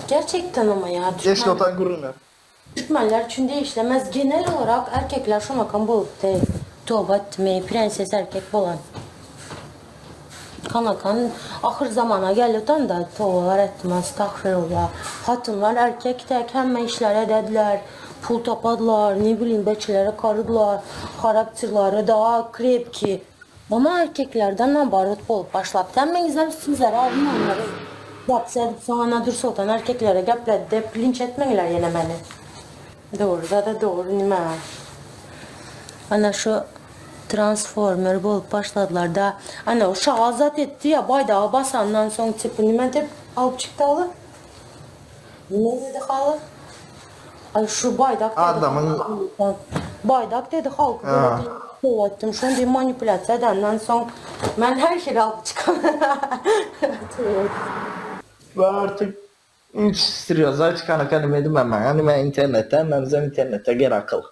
Gerçekten ama ya Geçdi Türkmen otan gürrüňler. Türkmenler üçin de işlemez. Genel olarak erkekler şonakan bolupdy. Toba etdim ey prenses erkek bolan. Kanakan ahyr zamana geldi da tobalar etdim estağfirullah. Hatunlar erkek tek hemme işler edediler. Pul tapadılar, ne bileyim beçelere karıdılar. Karakterleri daha krepki. Ama erkeklerden nabarut bolup başlapdy. Hemmeňizler üstüňizlere alyn onlary. Zapis edip soň ana Dursoltan erkeklere gepledi dep linç etmeňler ýene meni. Dogry zada dogry nime. Ana şu transformer bolup başladylar da. Ana o şagal zat etdi ya baydagy basandan soň tipi nime dep alyp çykdy aly. Nime dedi haly? Ay şu baýdak dedi. Adamyň Baýdak dedi halky Ha. Etdim. Şony diýip manipulýasiýa edenden soň men her hili alyp çykan. Ben artık hiç serioza çıkan anime edemem. Anime internette, hemen internette geri akıl.